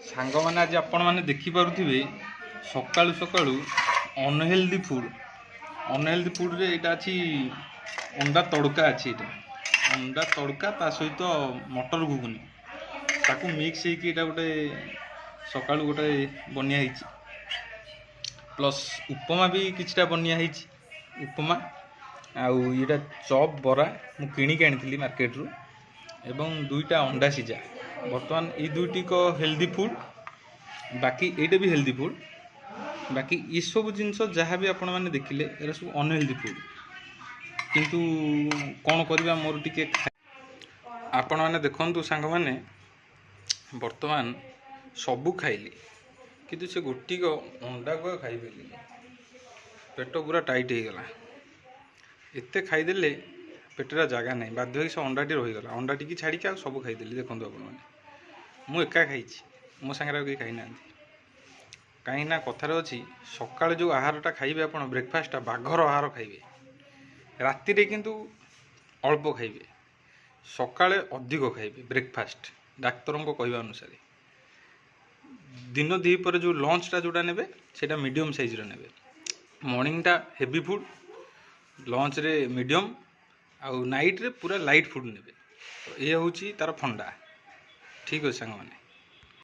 ସାଙ୍ଗମାନେ, ଆଜି ଆପଣମାନେ ଦେଖିପାରୁଥିବେ ସକାଳୁ ସକାଳୁ ଅନହେଲ୍ଦି ଫୁଡ଼୍। ଅନହେଲ୍ଦି ଫୁଡ଼୍ରେ ଏଇଟା ଅଛି, ଅଣ୍ଡା ତଡ଼କା ଅଛି। ଏଇଟା ଅଣ୍ଡା ତଡ଼କା, ତା ସହିତ ମଟର ଘୁଗୁନି, ତାକୁ ମିକ୍ସ ହେଇକି ଏଇଟା ଗୋଟେ ସକାଳୁ ଗୋଟେ ବନିଆ ହେଇଛି। ପ୍ଲସ୍ ଉପମା ବି କିଛିଟା ବନିଆ ହେଇଛି, ଉପମା। ଆଉ ଏଇଟା ଚପ୍ ବରା ମୁଁ କିଣିକି ଆଣିଥିଲି ମାର୍କେଟରୁ ଏବଂ ଦୁଇଟା ଅଣ୍ଡା ସିଝା। ବର୍ତ୍ତମାନ ଏଇ ଦୁଇଟିକ ହେଲ୍ଦି ଫୁଡ଼୍, ବାକି ଏଇଟା ବି ହେଲ୍ଦି ଫୁଡ଼୍। ବାକି ଏସବୁ ଜିନିଷ ଯାହା ବି ଆପଣମାନେ ଦେଖିଲେ, ଏରା ସବୁ ଅନହେଲ୍ଦି ଫୁଡ଼୍। କିନ୍ତୁ କ'ଣ କରିବା, ମୋର ଟିକେ ଆପଣମାନେ ଦେଖନ୍ତୁ ସାଙ୍ଗମାନେ, ବର୍ତ୍ତମାନ ସବୁ ଖାଇଲି, କିନ୍ତୁ ସେ ଗୋଟିକ ଅଣ୍ଡାକୁ ଆଉ ଖାଇପାରିଲିନି। ପେଟ ପୁରା ଟାଇଟ୍ ହେଇଗଲା। ଏତେ ଖାଇଦେଲେ ପେଟରେ ଜାଗା ନାହିଁ। ବାଧ୍ୟ ହେଇକି ସେ ଅଣ୍ଡାଟି ରହିଗଲା। ଅଣ୍ଡା ଟିକେ ଛାଡ଼ିକି ଆଉ ସବୁ ଖାଇଦେଲି। ଦେଖନ୍ତୁ ଆପଣମାନେ, ମୁଁ ଏକା ଖାଇଛି, ମୋ ସାଙ୍ଗରେ ଆଉ କେହି ଖାଇନାହାନ୍ତି। କାହିଁକି ନା କଥାରେ ଅଛି, ସକାଳେ ଯେଉଁ ଆହାରଟା ଖାଇବେ ଆପଣ, ବ୍ରେକଫାଷ୍ଟଟା ବାଘର ଆହାର ଖାଇବେ। ରାତିରେ କିନ୍ତୁ ଅଳ୍ପ ଖାଇବେ, ସକାଳେ ଅଧିକ ଖାଇବେ ବ୍ରେକଫାଷ୍ଟ, ଡାକ୍ତରଙ୍କ କହିବା ଅନୁସାରେ। ଦିନ ଦ୍ୱିପହରେ ଯେଉଁ ଲଞ୍ଚଟା ଯେଉଁଟା ନେବେ, ସେଇଟା ମିଡ଼ିୟମ୍ ସାଇଜ୍ର ନେବେ। ମର୍ଣ୍ଣିଂଟା ହେଭି ଫୁଡ଼୍, ଲଞ୍ଚରେ ମିଡ଼ିୟମ୍ ଆଉ ନାଇଟ୍ରେ ପୁରା ଲାଇଟ୍ ଫୁଡ଼୍ ନେବେ। ତ ଏ ହେଉଛି ତା'ର ଫଣ୍ଡା। ଠିକ୍ ଅଛି ସାଙ୍ଗମାନେ।